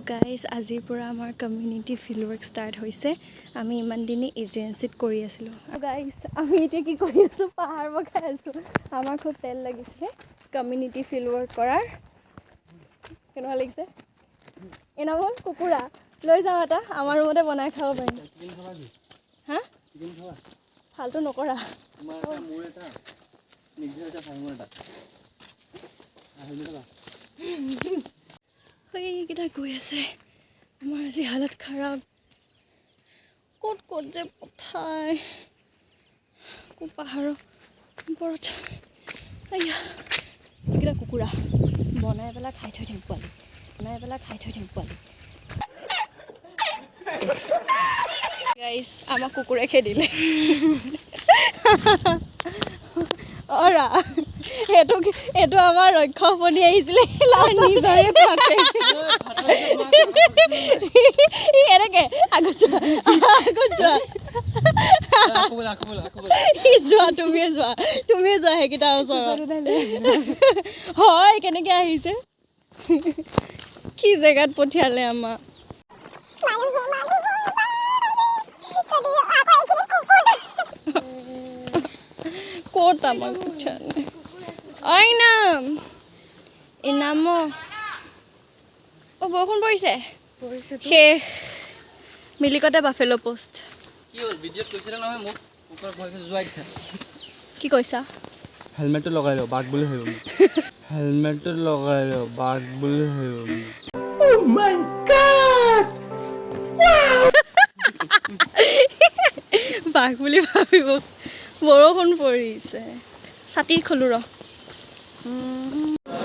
Guys, আজিৰ পৰা আমাৰ কমিউনিটি ফিল্ড ৱৰ্ক ষ্টাৰ্ট হৈছে। আমি ইমান দিনে এজেঞ্চিত কৰি আছিলোঁ। গাইজ, আমি এতিয়া কি কৰি আছোঁ? পাহাৰ বগাই আছোঁ। আমাৰ খুব তেল লাগিছিলে কমিউনিটি ফিল্ড ৱৰ্ক কৰাৰ। কেনেকুৱা লাগিছে? এনামল কুকুৰা লৈ যাওঁ এটা, আমাৰ ৰুমতে বনাই খাব পাৰিম। হা, ফাল্টু নকৰা। সেইকেইটা গৈ আছে। আমাৰ আজি হালত খাৰাপ। ক'ত ক'ত যে পঠায়, ক'ত পাহাৰৰ ওপৰত। আইয়া, এইকেইটা কুকুৰা বনাই পেলাই খাই থৈ দিম পোৱালি, বনাই পেলাই খাই থৈ দিম পোৱালি। গাইজ, আমাক কুকুৰে খেদিলে। অৰা, এইটো আমাৰ ৰক্ষক বনি আহিছিলে, নিজৰে ফাটে। এনেকে আগত যোৱা, আগত যোৱা, যোৱা, তুমিয়ে যোৱা, তুমিয়ে যোৱা সেইকেইটা ওচৰত। হয়, কেনেকে আহিছে? কি জেগাত পঠিয়ালে আমাক? ক'ত আমাক পঠিয়ালে? ইনাম, ইনাম। অ', বৰষুণ পৰিছে। শেষ মিলিকতে বাফেলো পোষ্ট। কি কৈছা? হেলমেটটো লগাই লওঁ, বাঘ বুলি ভাবিব। হেলমেটটো লগাই লওঁ, বাঘ বুলি ভাবিব। বাঘ বুলি ভাবিব। বৰষুণ পৰিছে, ছাতি খোলো ৰ।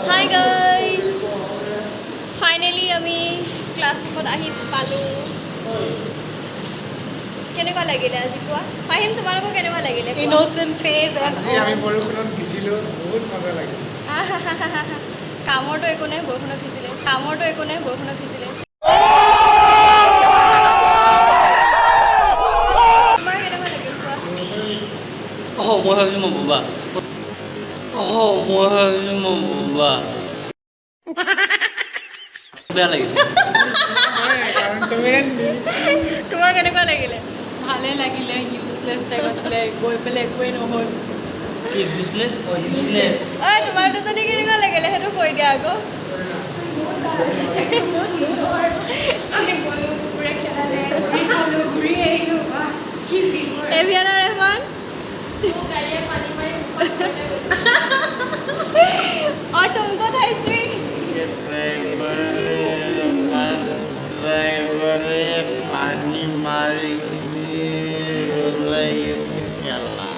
হাই গাইজ, ফাইনেলি আমি ক্লাছৰুমত আহি পালোঁ। কেনেকুৱা লাগিলে আজি কোৱা? ফাহিম, তোমালোকৰ কেনেকুৱা লাগিলে? Innocent face. আজি আমি বৰষুণত ভিজিলোঁ, বহুত মজা লাগিল। কামৰতো একো নাই, বৰষুণত ভিজিলে। কামৰতো একো নাই, বৰষুণত ভিজিলে। তোমাৰ কেনেকুৱা লাগিল কোৱা? অঁ, মই ভাবিছোঁ মই বোবা। অঁ, মই ভাবিছোঁ মই বোবা। বেয়া লাগিছে। তোমাৰ কেনেকুৱা লাগিলে? ভালে লাগিলে, ইউজলেছ টাইপ আছিলে, গৈ পেলাই একোৱেই নহ'ল। কি ইউজলেছ? অঁ, ইউজলেছ। ঐ, তোমাৰ দুজনী কেনেকুৱা লাগিলে সেইটো কৈ দিয়া আকৌ। আমি গ'লো, কুকুৰে খেদালে, ঘূৰি খালোঁ, ঘূৰি আহিলোঁ। বাহ, কি ফিল! এভিয়ানা ৰেহমান, গাড়ীয়ে পানী মাৰি মুখত সোমাই গৈছে। और तुमको था इसमें। বাছ ড্ৰাইভাৰে পানী মাৰি কিনি ওলাই গেছে খেলা।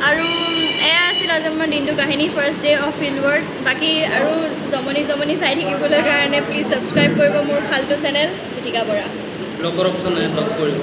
আৰু এয়া আছিল আজি আমাৰ দিনটোৰ কাহিনী, first day of field work. বাকী আৰু জমনি জমনি চাই থাকিবলৈ কাৰণে প্লিজ ছাবস্ক্ৰাইব কৰিব মোৰ ফাল্টু চেনেল গীতিকা বৰা। ব্লকৰ অপশ্যন নাই, ব্লক কৰিব।